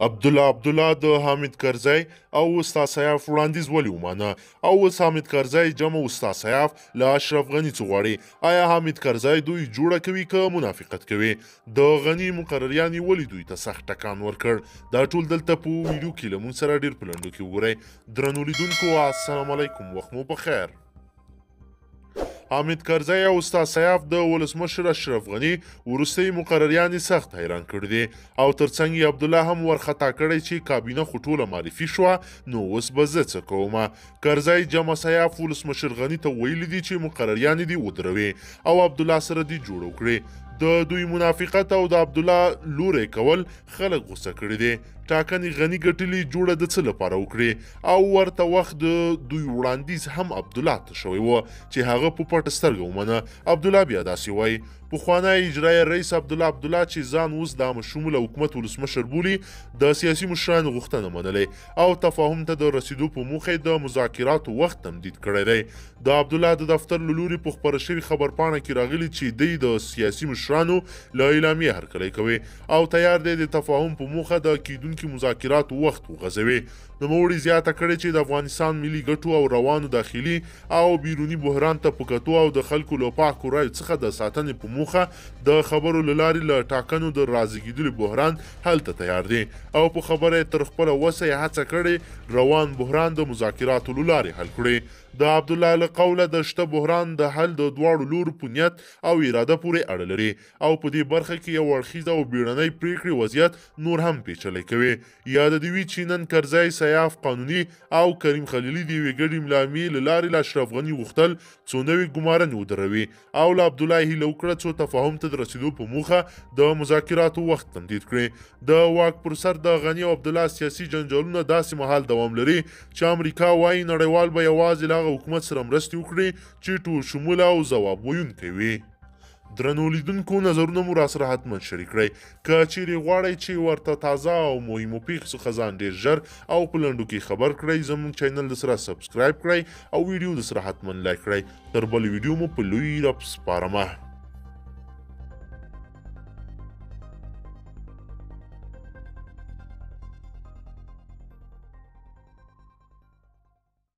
عبدالله عبدالله د حامد کرزی او استاد سیاف وړاندیز ولې ومانه؟ او اوس حامد کرزی جمع استاد سیاف له اشرف غني څه غواړي؟ آیا حامد کرزی دوی جوړه کوي که منافقت کوي؟ د غني مقرریان یې ولې دوی ته سخت ټکان ورکړ؟ دا ټول دلته په ویډیو کې له موږ سره ډېر په لنډو کې وګورئ. درنو لیدونکو السلام علیکم، وخت مو په خیر. حامد کرزی او استاد سیاف د ولسمشر اشرف غني وروستۍ مقرریان یې سخت حیران کړي دي او ترڅنګ یې عبدالله هم ورخطا کړی چې کابینه خو ټوله معرفي شوه، نو اوس به زه څه کوم؟ کرزی جمع سیاف ولسمشر غني ته ویلي دي چې مقرریان دې ودروي او عبدالله سره دې جوړ وکړي. د دوی منافقت او د عبدالله لوری کول خلک غوسه کړي دي. ټاکنې غني ګټلي، جوړه د څه لپاره وکړي؟ او ورته وخت د دوی وړاندیز هم عبدالله ته شوی و چې هغه په پټه سترګه ومنه. عبدالله بیا داسې وایي: پخوانی اجرایي رئیس عبدالله عبدالله چې ځان اوس د عامه شموله حکومت ولسمشر بولي، د سیاسي مشرانو غوښتنه منلې او تفاهم ته د رسیدو په موخه د مذاکراتو وخت تمدید کړی دی. د عبدالله د دفتر له لوري په خپره شوې خبرپاڼه کې راغلي چې دی د سیاسي مشرانو له اعلامیې هرکلی کوي او تیار دی د تفاهم په موخه د کیدونکي مذاکراتو وخت وغځوي. نوموړي زیاته کړې چې د افغانستان ملي ګټو او روانو داخلي او بیروني بحران ته په کتو او د خلکو له پاکو رایو څخه د ساتنې په موخه د خبرو له لارې له ټاکنو د رازیږېدلي بحران حل ته تیار دی او په خبره یې تر خپله وسه یې هڅه کړې روان بحران د مذاکراتو له لارې حل کړي. د عبدالله له قوله د شته بحران د حل د دواړو لورو په نیت او اراده پورې اړه لري او په دې برخه کې یو اړخیزه او بیړنۍ پرېکړې وضعیت نور هم پیچلی کوي. یاده دې وي چې نن کرزی، سیاف، قانوني او کریم خلیلي د یوې ګډې اعلامیې له لارې له اشرف غني غوښتل څو نوې ګمارنې ودروي او له عبدالله هیله وکړه څو تفاهم ته د رسېدو په موخه د مذاکراتو وخت تمدید کړي. د واک پر سر د غني او عبدالله سیاسي جنجالونه داسې مهال دوام لري چې امریکا وایي نړیوال به یوازې له هغه حکومت سره مرستې وکړي چې ټول شموله او ځواب ویونکی وي. درنو لیدونکو نظرونه مو راسره حتما شریک کړئ. که چیرې غواړئ چې ورته تازه او مهمو پیښو څخه ځان ډېر ژر او په لنډو کې خبر کړئ، زموږ چینل د سره subscribe کړئ او ویډیو د سره حتما like کړئ. تر بلې ویډیو مو په لوی رب سپارمه.